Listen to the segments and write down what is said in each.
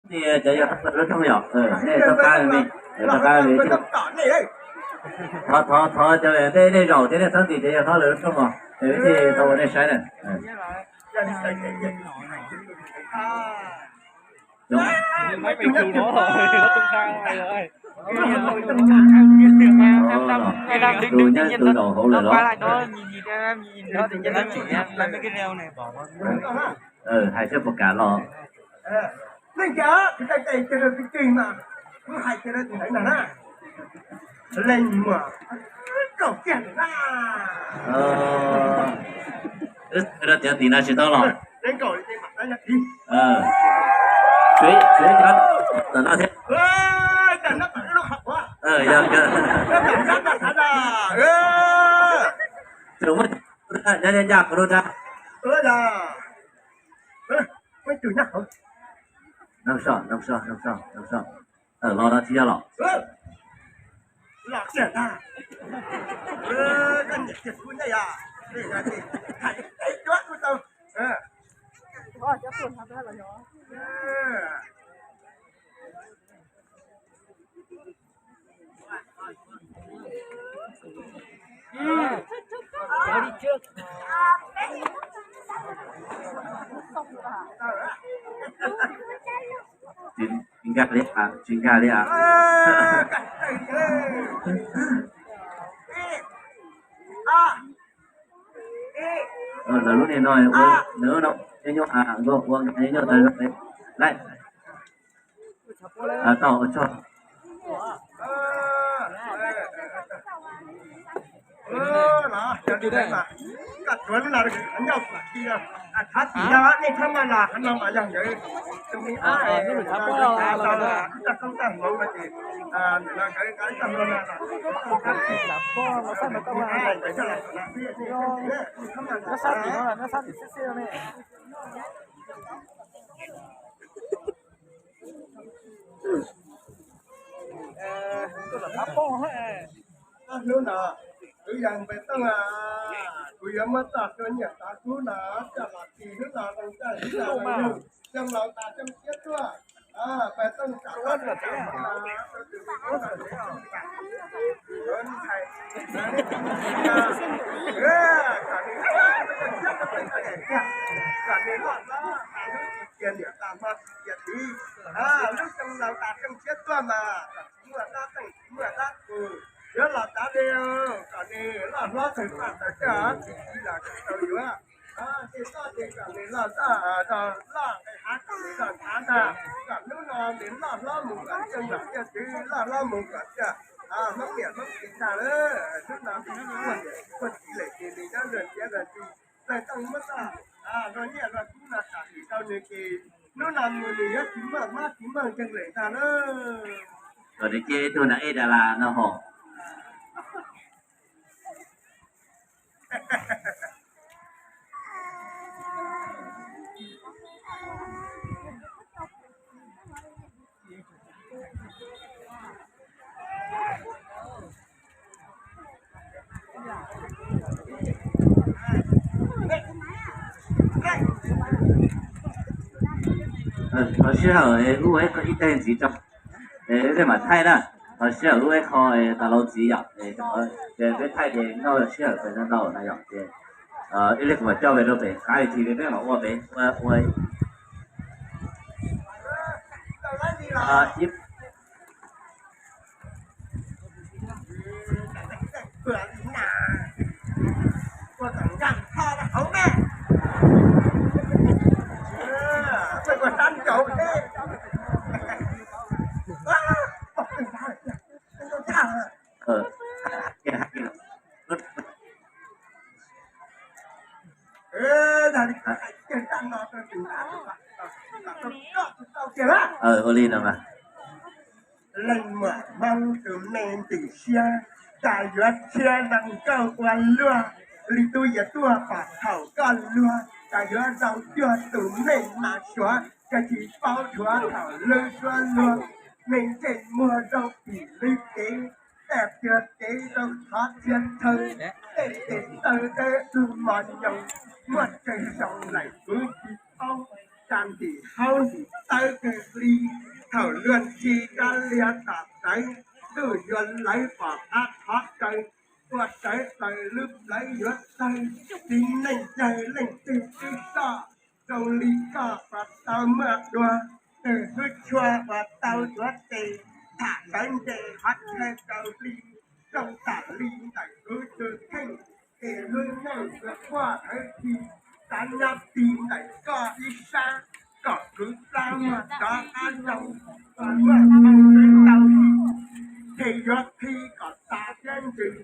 Cov yog lub rooj yom, nej txhob qab me, txhob qab me. Thov, thov, thov cov nej, nej zaum cov nej txhob ntim cov yog lub rooj os, es wb thiaj tau ua nej saib na. Tus nyob tus zaum hauv lawm los? Hais seb puas kam los. Leej niam, kuv hais tias leej muam, kaum kiag na. Wb sawv rau tiav tim no tsis tau los. Tsev, tsev cov tom no thiab. Yog, tseem muaj, nyob nyob ncaj qhov lub nrab. Noog soj, noog soj, noog soj, noog soj. Tawm los no tsis yog los. Tsis nkag li, tsis nkag li. Lawv lub niag no ua nws no, nyob ua nyob tag, lawm. Tau ua tsaug. Hnub no, kuv yog npawg Tooj, kuv yuav muab txoj hlua nyiaj xov kub no coj los tis hnub no zoo caij hnub no zoo yug, coj laus tas coj siab tuaj. Npawg Tooj tam sim no, kom nws loj hlob tas lub tsis cia niam tas hmo tsis cia txiv, lub coj laus tas coj siab tuaj mas kom tsis muaj dab teej tsis muaj dab qus, yuav los tav li, kom nws loj hlob tawg paj tawg coj, tsis txiv los kom tau yuav. Tej txoj ces kom nws loj txoj, loj nqe hav kom nws loj nthav ntag, kom hnub no nws loj hlob mus kom coj nom coj tswv, loj hlob mus kom coj Hmoob niam Hmoob txiv tag lawm. Hnub no muaj niam muaj txiv lawm ces nws nyob luag tiav luag txiv, Npawg Tooj muab txoj hlua nyiaj hlua kub no sam sim rau nws ces hnub no mus nws yuav tsis muaj mob tsis muaj nkeeg lawm ntag lauj. Kom nws cia ib tug na ej da las no hos. Thov sij hawm wb ua ib teg ntxiv tso, wb mam thaij na. Thov sij hawm wb ua ib qho tas laus ntxiv yom, peb thaij ces noj sij hawm pes ntau ntau na yom, ces ib li kuv mam coj peb rau pem qab ib txhis peb mam ua pem ua ua Ua li no mas. Leej muam Hmoob tus me ntxim siab, cas yuav txhiaj zoo nkauj ua luaj li tub yias tuaj pom thaum koj luag, cas yuav zoo cuag tus me mas suav, koj tsis paub dhuav thaum lub suab luag, me ntsej muag zoo tim lub cev, tej tiag cev zoo thov txhia chaw, tej tes taw dawb tug mos nyoos, muaj tsawg xyoo lawm kuv tsis paub, tsa ntim haub ntim tawb kawg li. Thaum luag ntxhi kab liag tom tawv, ntuj yuav lawv pom qab qhov raws, ua rawv plaws lub plawv yuav tawg, txiv neej yawg leej twg twb soj, zoo li koj puas tau muaj dua, twg hlwb tshua puas tau tuav tes, tham lawv ntes qhov chaw rau hli, zoo tam li ntawm kuv tus kheej, ces lub neej yuav quaj dhawv ti, xav nyob tig ntawm koj ib sab, kom kuv plab muag rov qab zoo, kom muaj tau ib, ces yuav qhi kom tas thiab ntsws,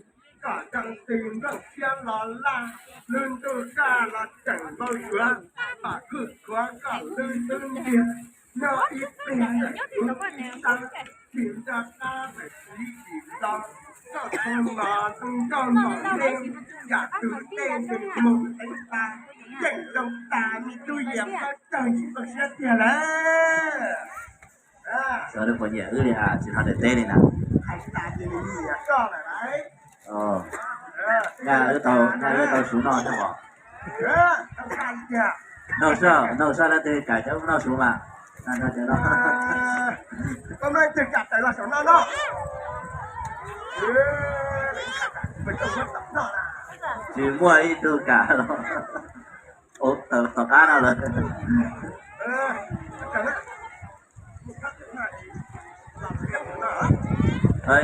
kom zoo tig nplooj siab los laj, lub ntuj kaj los tseem npau suav, kom khuj khuav koj lub xub ntiag, nyob ib pliag ntawm kuv ib sab, tsis nco qab ntawm txiv tsis nto, koj txog los zoo nkauj npaum li, yam tus dej ntsws mus eev tas, yeej zoo tas me tub Yias Pab Tsawg yim nplooj siab tiag lawm. Xyov nws puas nyiam wb li, tsis hnov nws teb li na. Nyaj wb tau, nyaj wb tau suv noj thiab os. Noj soj, noj soj, leej twg kam cov wb noj suv mas. Tsis muaj ib tug kam los. Ua, tom qab no lawm.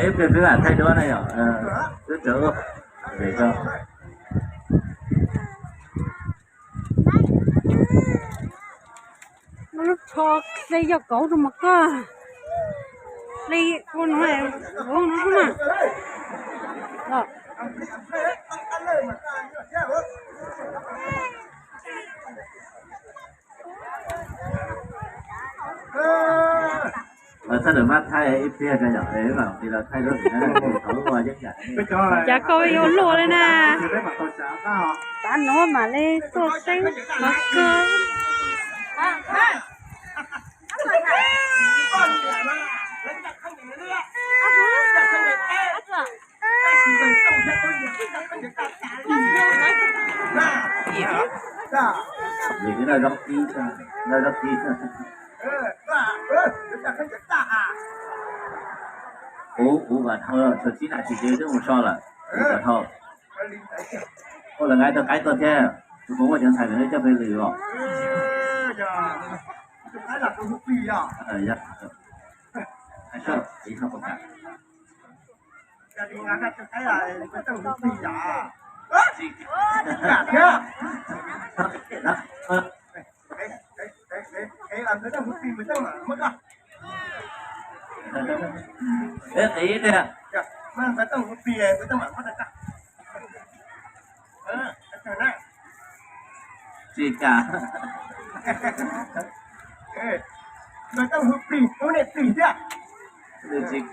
Ib pliag peb mam thaij duab na yom. Twb tsaus. Lub tsho hle yog kauv rau mas koj hle ua no, ua no xwb na. Txhob lawm, mab thaij ib pliag tso yom, mam li los thaij lub, thaij lub ua yeeb yam. Cas koj yuav luaj li na. Tav no mam li tuaj teb no kawg. Noj zaub kib, noj zaub kib. Kuv, kuv vam dhau, tsis na tsis ces twb mus so lawm. Kuv vam dhau. Ua lawv nqa tau qaib tuaj thiab, kuv muaj cov ntxhais lawv coj peb lwm os. Tsis kam. Nkawd tau hu plig, hu niam txim thiab. Nws tsis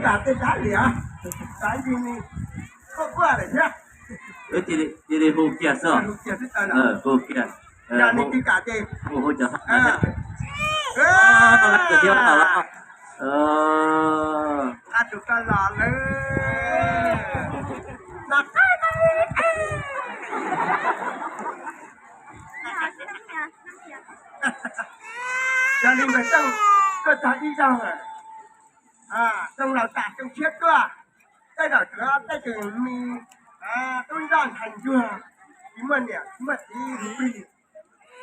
kam ces kav liam, xav ntsis nws quaj quaj lawm thiab. Cia li hu kiag xwb. Hu kiag. Yog nws tsis kam ces hu, hu cov thiab. Qab tus koj los lawm. Yog li ntawd Tooj, koj tag ib zaug lawm. Tooj laus tas Tooj tshiab tuaj, tej zaum tsuav tej tus me tub nroj ntxhais ntsuag, tsis muaj niam tsis muaj txiv hu plig,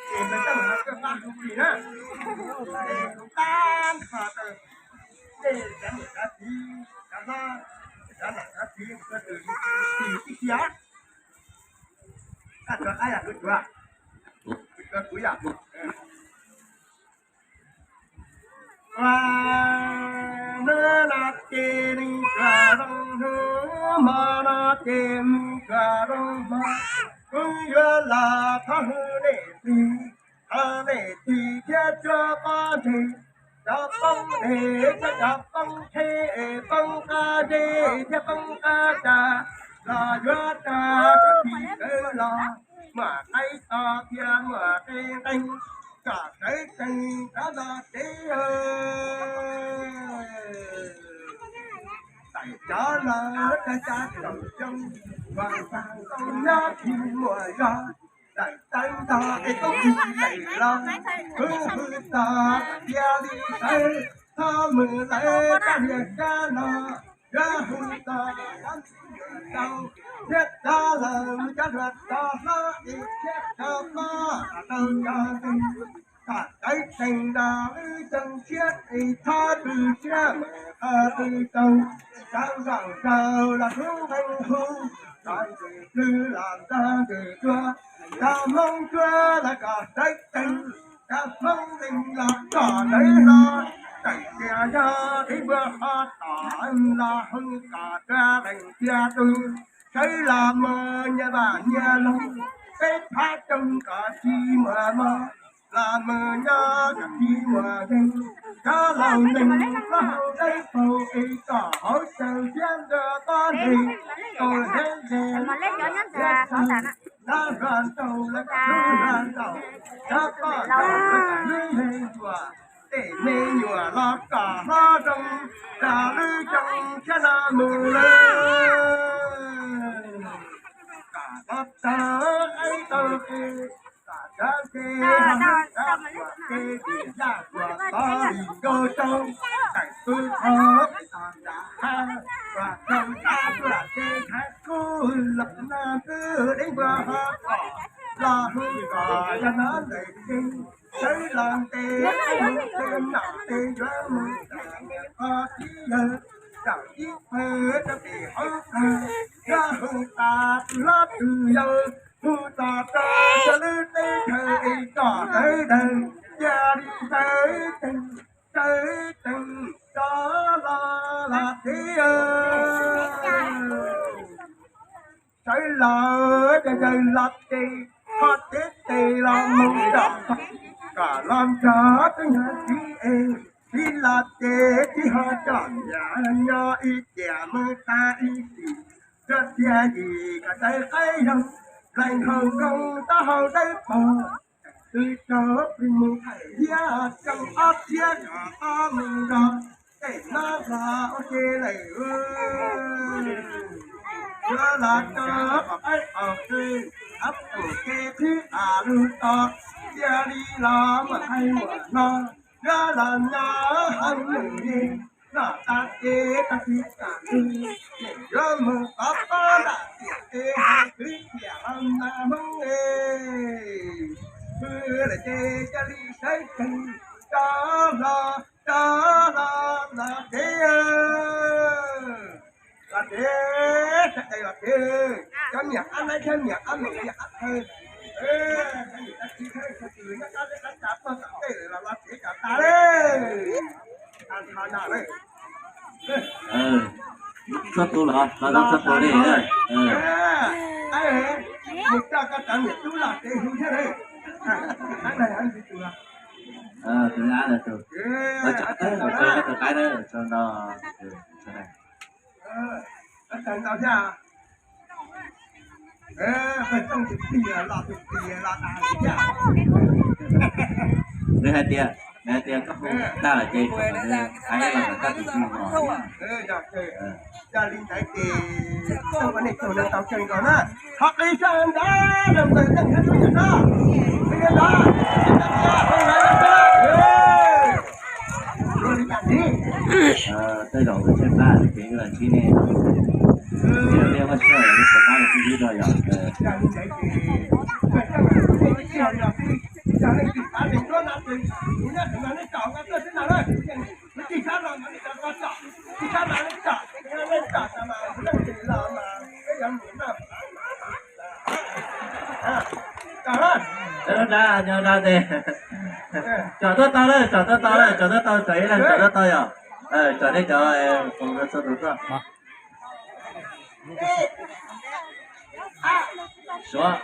ces ntawd Tooj ho tuaj pab hu plig na. Ces kuv tab nrho rau nej cov niam cov txiv, cov hlob, cov niam cov txiv, tus tsis tij siab. Koj tsuav qab yog kuv tsuav, kuv tsuav kuv yog. Hnub no ces nws tsuas zoo hnub, hmo no ces nws tsuas zoo hmo, kuv yuav los thov hu nej txiv, thov nej txiv thiab tsuab pob ntseg, cov poob dej thiab cov poob tsheb, poob qab zeb thiab poob qab tsa, los yuav tag txog txiv sawv los, muaj qaib to thiab muaj qe nqeeg, kom sawv tsees rov los tsev. Txais cov laus rau cov txaus xyoo, uas txag ntoo nyob tsis muaj zog, txawm tawv ntog es tub tsis txais Hwj hwj tog cia li sawv, txhob mus lawv kab liag kab no, yuav hwj tog rau thiab cov laus cov hluas cov hlob es thiab cov pog rau cov ntxhais, kom sawv tsees nrog lub xyoo tshiab es txhob tu siab mus qhov twg tau, sawv nkaus rau los hlub nqeeb hlub, rov ntws plwg los nrog ntws dua, cov Hmoob Suav los kom sawv tsees, cov Hmoob Lees los kom sawv hlo, txawm tias yog dev npua ho tom los hu kom dua lees cia tus, sawv los mus nyias vam nyias loog, peb phab coo kom tsis muaj mob, los mus nyob kom tsis muaj zeeg, cov laus neeg plaub hau dawb paug es kom hauv xyaw thiab ntuag pob ntseg, tau heev ze, nab hluas nraug los kom hlub hluas nraug, cov poj niam los kom hlub me nyuam, tej me nyuam los kom hlob zoo, rau lub xyoo tshiab no mus lawm. Kom tau tag qaib tau qe, kom tsav nte ho hlub tsav tuam ke, vim yaj tuam tod vim nkaus rau, tawm tu qhov pem tog nram hav, tuam rau tsav tuam ke, thav kub los no twb dev npua ho kom, los hu kom yog hnov ntawm ke, sawv los ntes mus tej nom tej yuav mus tawm qhov tib yawg, tawm ib pawg rau pem hauv kawg, yuav hu tas tus hlob tus yau, hu tas rau cov lub teb chaws es kom sawv daws cia li sawv tsees, sawv tsees rov los los tsev. Sawv los ces yawg los ces, ho cev tes los mus tom, kom los nrog tub nyuag txiv es, txiv los ces txiv ho coj niam nyob ib tiam mus tas ib sim, rau tiag yim kom txawv qaib yog, lees hau koob taub hau dawb paug, twb tau plig mus hais thiab tseem ob txhiab kom ob mus nrog, tej no los ua ke lawm. Yuav los rau qhov qaib qhov qe, ab pum ke qhib tas lug to, cia li los muaj qaib muaj no, yuav los nyob heev mus li, los tas ces tag kis kam lug, yuav mus tov pob nram tiam es hais kwv txhiaj los mas Hmoob es, pw lawm ces cia li sawv tsees, rov los rov los los tsev. Los tsev, sawv daws los tsev, cov niam qab naib thiab niam qab meem niam qab thawj, txog tus los los tsev kom tas lawm. Txog tus los los txog tus li. Mus coj koj cov niam tub los tsev hu thiab lawm. Tus nyab tus, los tso tus qaib na, tso no. Nws hais tias, nws hais tias koj hu tag lawm ces kom nws hais los kom koj tus tij no. Yog li ntawd ces ua nej tug no tau kawg nkaus na. Thov qis sab nrad los ntawm tej nrad tub nyuam no. Qis nrad, qis nrad, qis nrad. Tej zaum lawv tshaib plab ces wb los ntsib nej no. Ib zaug nej muaj sij hawm los nej puas pab los sib ntsib dua yom. Tsom tuaj tau lawm, tsom tuaj tau lawm, tsom tuaj tau, tsom ib leeg tsom tuaj tau yom. Tsom nej cov, tsom nej cov, tsom nej cov. Suav.